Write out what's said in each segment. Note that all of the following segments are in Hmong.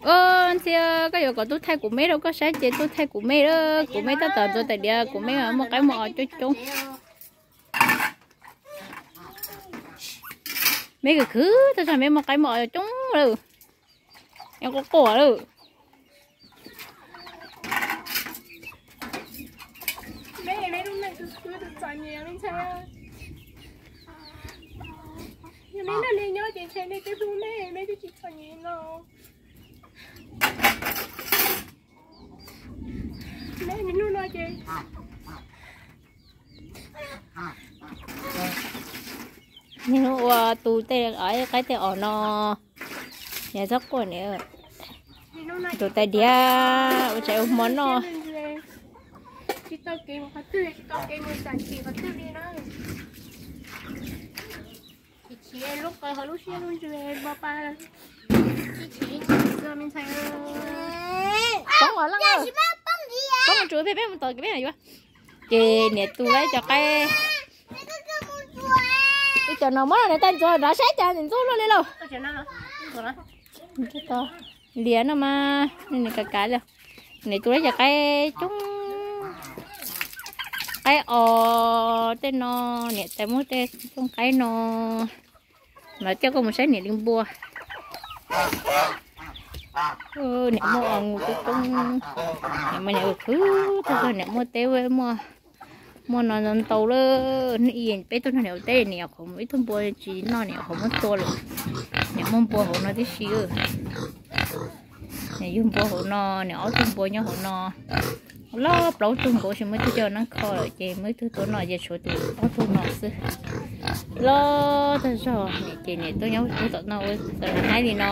Ntxhi, koj yuav kom tub thaij kuv me rau koj saib ces tub thaij kuv me lawm. Kuv me tab tom ntxuav tais diav, kuv me muaj qaib muaj os coob coob. Me khwv khwv tag zog, me muaj qaib muaj os coob lawm. Quaj quaj lawm. Yog me noj ne nyob ces ntshe nej twb hlub me, me twb tsis txom nyem no. Me hnub no ces niaj hnub ua tu tej qaib tej os no, niam txhob quaj niam. Tus tais diav ua tshais ua hmo noj. Tsis tau kev mus qhov twg, tsis tau kev mus txam chim qhov twg li na. Chim chim lub qhov lub siab lub ntsws npo pa, chim chim txog me ntxhais. Poob os, poob mus tsuav peb, peb mus tom kev peb yuav. Ces niam tu lawm cov qaib. Ib cov no muab niam tais ntxuav nrov saib cas ntxub luaj li lauj. Liam no mas nws kav kav li. Niam tu lawm cov qaib coob, qaib os tej no, niam tais muab tej coob qaib no. Mas coj koj mus saib niam li npua. Niam muaj os nus coob coob, niam mas niam khwv tag zog, niam muaj teb muaj, muaj no ntau lawm. Peb tuaj nrog niam ua teb, niam qhuav mus ib tug npua tsis noj, niam qhuav muab tua lawm. Niam muaj npua hauv no tib si. Niam yug npua hauv no, niam ob tug npua nyob hauv no. Loj plaub tug nkaus, tsis muaj ib tug coj nab kho lawm ces muaj ib tug tua noj ces tshuav tus ob tug no xwb. Loj tag zog, niam ces niam tuaj nyob tom no ua tom no haib li no.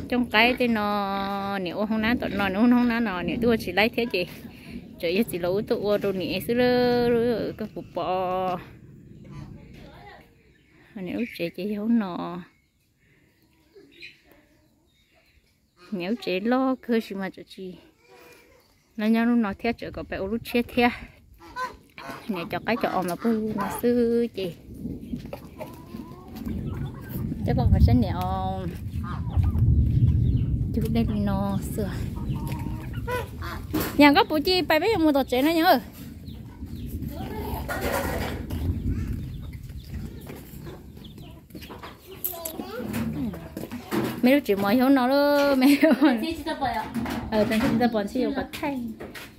Coob qaib tej no, niam ua hoob nab tom no, niam ua hoob nab no niam twb ua tsis laib thiab ces tseem yog txiv laus ub tuaj ua rau niam xwb lawm, koj puas pom. Niam lub tsev ces yog hauv no. Niam lub tsev loj kawg sis mas tseem tsis, lawv nyob lub no thiab tseem kom peb ua lub tshiab thiab. Niam cov qaib cov os mas puag no xwb ces coj koj mus saib niam os. Cug dej li no xwb. Yog koj puv ci pais peb yuav mus tom tsev no yog. Me lub tsev mos yog no lawm me. Tsis tau pom ntxhi yuav kom thaij.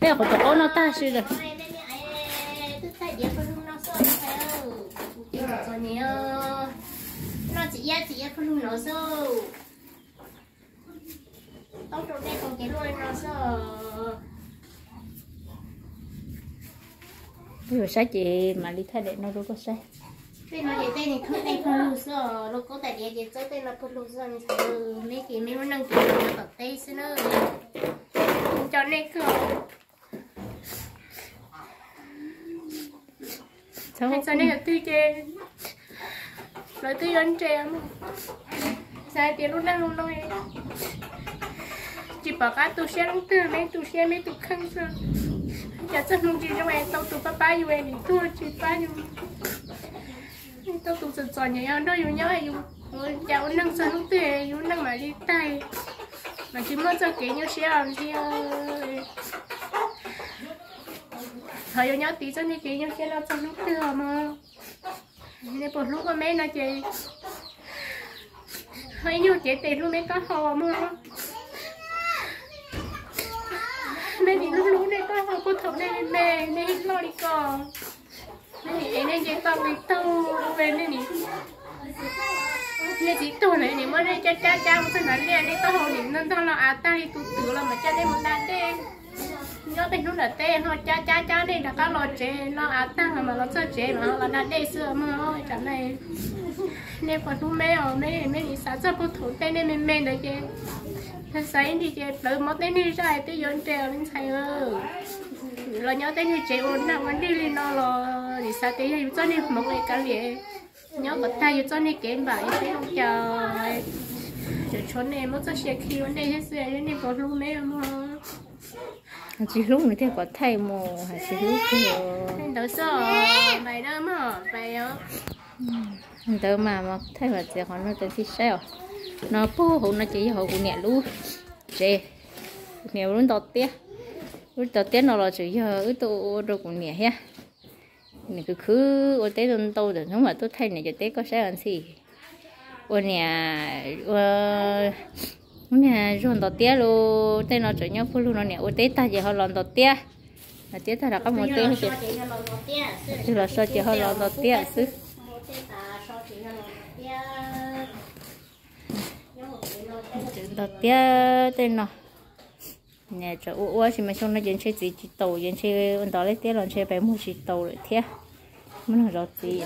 Peb qhov tom qaub no tag si lawm. Txom nyem, noj txiv iab txiv iab pawg lug no xwb. Tau rau dej tau kev luaj li no xwb. Peb yuav saib ces mam li thaij daim no rau koj saib. Tej no ces tej nws khwb dej pawg lug xwb, lub kaub tais diav ces txawb tej no pawg lug xwb. Neb ces me lub neej ces nyob tom teb xwb na. Nco nej kawg. Hais txog nej cov twg ces lawv twb yuav nres. Xav hais tias lub neej lub no tsis pom qab tu siab leej twg, me tu siab me tu kheej xwb. Cas txoj hmoo tsis zoo es tau tus pab pab yus es nim tuag tsis pab yus. Tau tus txom txom nyem nrog yus nyob, yus ua cas ua neej txog hnub twg yus neej mam li tag, mas tsis muaj txoj kev nyuaj siab ntxiv. Thov yus nyob tiv txoj niag kev nyuaj siab no txog hnub twg mog. Nej puas hlub koj me no ces ho ib nyuag kev tes hlub me taub hau mog. Me nim hlub hlub nej taub hau puag thaum nej me me, nej loj li ko. Nej nim ev nej nce toj nqis taug, nej nim, nej txiv tuag lawm nim muab nej cab cab cab mus txog nram liaj, nej taub hau nim ntog ntog los av tag li tus twm los mam coj nej mus da dej. Nyob tej hnub nram teb ho cab cab cab nej rov qab los tsev, los av tag los mam los txog tsev mam los da dej xwb mog. Tam no nej puas hlub me os, me me nim xav txog puag thaum tej nej me me ntawd ces xav ib ntsis ces plawv mob tej niag zaj twb yuav nres me ntxhais. Los nyob tej niag tsev ua nag ua nrig li no los nim xav tias yog yus txoj niag hmoov es kav liam nyob kom tag yus txoj niag kev npam es peb ua cas tseem tshuav nej muab txoj sia khi ua ntej thiab xwb, nej puas hlub me mog? Tsis hlub nws thiaj kom thaij mus, tsis hlub kiag. Ntawd xwb, pais na mog, pais os. Ntawd mas thaij vam txiav qhov no rau txhij saib os. No puag hauv no ces yog hauv kuv niam lub, Tsev, kuv niam ua lub nto tiab. Lub nto tiab no los tseem yog wb tuaj ua rau kuv niam thiab. Niam khwv khwv ua teb ntau ntau, tam hnub mam tuaj thaij niam cov teb koj saib ua ntxhi. Ua niam, ua niag zog nto tiab lus, tej no tseem nyob puag lug no, niam ua teb tag ces ho los nto tiab. Nto tiab tag rov qab mus teb, twg los so ces ho los nto tiab xwb. Nto tiab tej no. Niam tseem ua ua sis mas xyoo no ces ntshe txiv tsis taus, ces ntshe ua nto tiab los ntshe pes muag tsis taus lawm thiab. Muab nug zov txiv.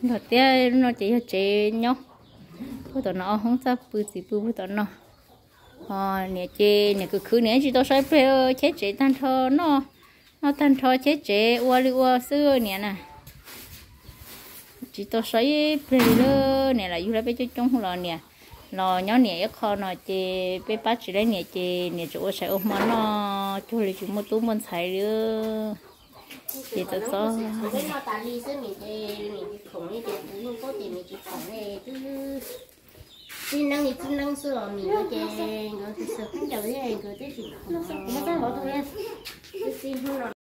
Nto tiab no ces yog tsev nyob puag tom no, ob hoob txaj pw txiv pw puag tom no. Ho niam ces niam khwv khwv niam tsis tau so ib pliag, cheb tsev tag nrho, noj, noj tag nrho cheb tsev ua li ua xwb niam na. Tsis tau so ib pliag li lawm, niam lam yug lawv peb coob coob los niam los nyob niam ib qho no ces peb pab tsis laib niam ces niam tseem ua tshais ua hmo noj cuag li tsis muaj tub muaj ntxhais li. Ces txom txom